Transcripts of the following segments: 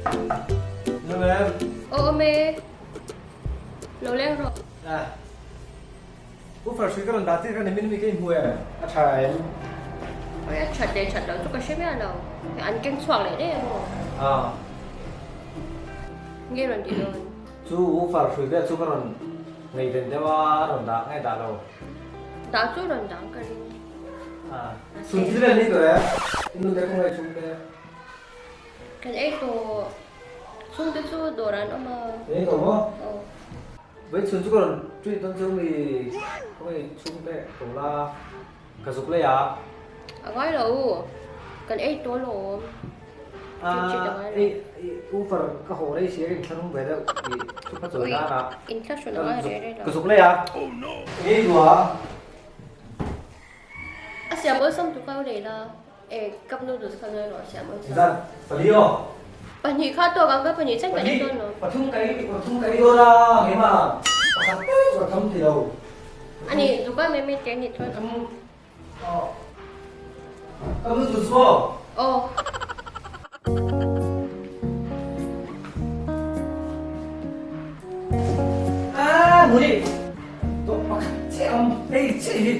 Nang em? Aw awm e. Lo leng rawh. À. Woofer hrui ka rawn dah tir ka ni min mi ka inhmu em? A tha em? Oi a that leh that loh chu ka hre miah lo. An keng chhuak leh daih em aw? À. Nge rawn ti dawn? Chu woofer hrui vel chu ka rawn ngaihven deuh a, a rawn dah nge dah lo? Dah chu rawn dah ang ka ring. À. Chhun thil vel ni tawh em? I nu te khawngaih chhung te. Kan ei tawh. Chhungte chu dawr an awm a. Ei tawh maw? Aw. Vei chhun chu ka rawn treat dawn chu mi khawngaih chhungte ko la ka zuk lei a. A ngai lo u. Kan ei tawh alawm. Treat a ngai lo. Ei woofer ka haw rei si a ka inthlahrung ve deuh i thupha chawi nan a. Inthlahrun a ngai rei rei lo. Ka zuk lei a. Ei duh a. A siam awlsam tu kha nei la. E cup noodles kha ngawi rawh a siam awlsam. Zan pali aw. Pahnih kha tawk ang ka pahnih chen kan ei dawn lo. Pathum ka ei pathum ka ei dawn a keimah pakhat te chu ka tham ti lo. Ani duka mai mai te ani chuan. Pathum aw cup noodles maw? Aw. Ah muni tawh pakhat chiah awm hei chiah hi.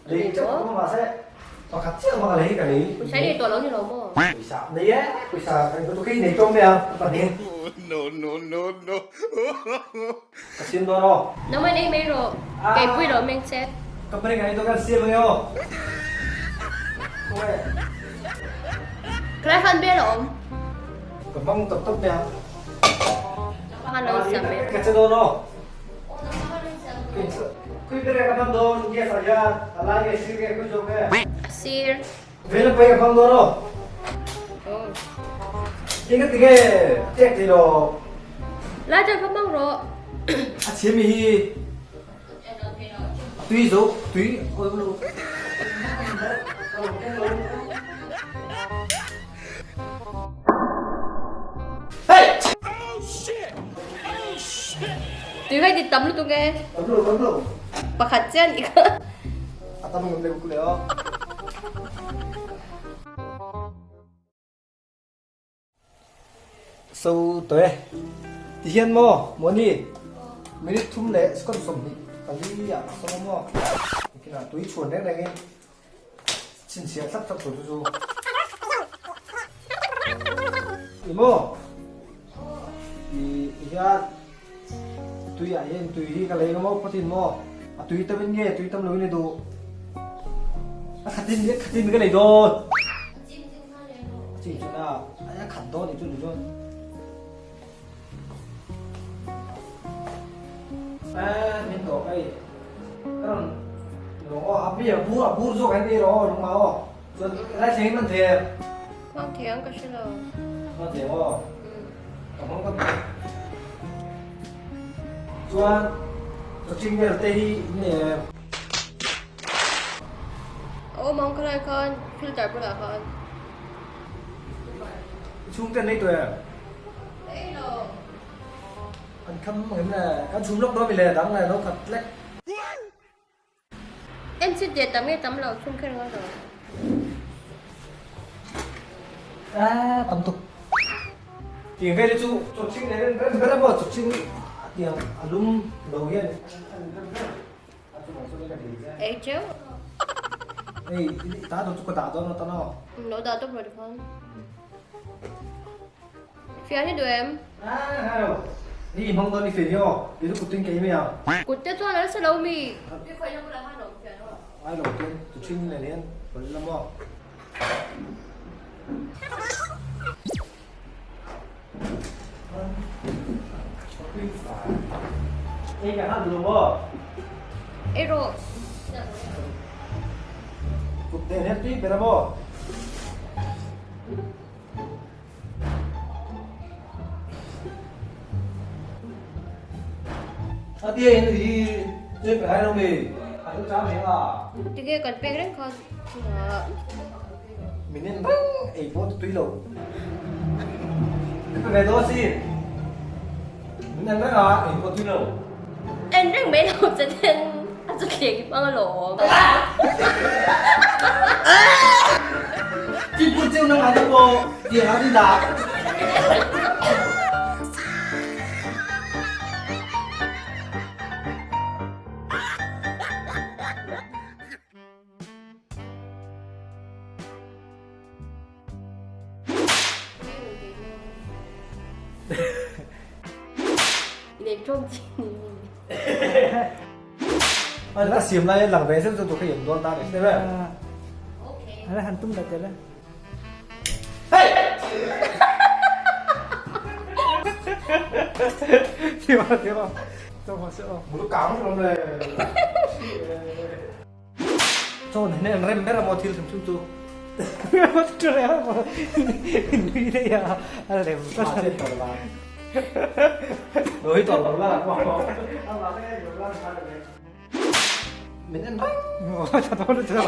Lei teuh awm a mahse pakhat chiah awm a ka lei ka lei. Pawisa nei tawh lo ni lo maw? Pawisa nei e, pawisa kan ka tukei nei tawng mai a ka pahnih. No no no no. Ka siam dawn aw. Nangmah nei mai rawh, kei pui lo meng che. Ka pahnih kan ei dawn kan siam ange aw. Khawnge. Khalai khan bel a awm. Ka hmang tawp tawp mai a. Khan lo siam mai. Ka che dawn aw. Kui bere ka hmang dawn gas ah hian a lai nge sir nge kui zawk nge? A sir. Vela pei ka hmang dawn aw. Eng ati nge tek thei lo? Lai chuan ka hmang rawh. A chhia mi hi a tui zo tui awm lo. Tui kai ti tam lutuk e. Tam lo tam lo. Pakhat chiah nih kha. A tam ngam le kule aw. So toe. Ti hian maw Moni minute thum leh second 24 ah a sawm a maw. Kinah tui chhuan reng reng in Chhinchhiah thlap thlap tur chu chu. Ni maw? I hian tui ah hian tui hi ka lei nga maw phawtin maw? A tui tam in nge tui tam lo in i duh? A khatin a khatin ka lei dawn. A chim chin a a khat dawn ni chu ni chuan. A min tawh hei ka rawn lawng aw a mi a bur a bur zawk an ei rawh aw lungmah aw chuan lai thleng in man thei em Hmang thei ang ka hre lo Hmang thei ang aw ka hmang ka chuan chawching vel te hi in nei em A awm ang khalai khan filter bulah khan I chhung te an nei tawh em Ei lo. An kham ngem le, kan chhum lawk dawn mi le dang le no khat lek. En chit leh tam nge tam lo chhum kher ngai lo. Ah tam tuk. Tiang vel hi chu chawching leh rem rem ber a maw chawching tiang a lum lo hian an rem rem a chungah chuan ka dil che. Ei teuh. Ei ta dawn chu ka dah dawn a ta no. Lo dah tawp rawh tikhan. Fian hi duh em? Hello. Ni hmang dawn i fian hi aw. Ti chu kut tin kei mai ang. Kut te chuan an sa lo mi. Ti khawi na bulah khan a awm fian aw. Ngai lo tin tu thin nen hian rawn lam aw. Ei ka han duh lo maw? Ei rawh. Kut nen hian tui ber a maw? A tia in hi che pe hai lo mi a chu chang heng a. Tinge kan pek reng kha Min en reng ei pawh tui lo. Ka pe ve dawn si. Min en reng a ei pawh tui lo. En reng mai lo che ten a chu thleng i hmang alawm. Ti pur cheu nang ai te pawh tiang ah ni dah. 撞击你。 A siam lai lang ve zeuh zeuh tur kha i awm dawn ta a ni hle ber. Ala han tum la tel a. Thiam a thiam a. Chaw haw se aw. Mulu kang hlawm le. Chaw nen an rem ber a maw thil hrim hrim chu. Thu reng a maw nui daih a a lem ta la. Lo hi tawh lo la. Min en reng. Tha dawn lutuk.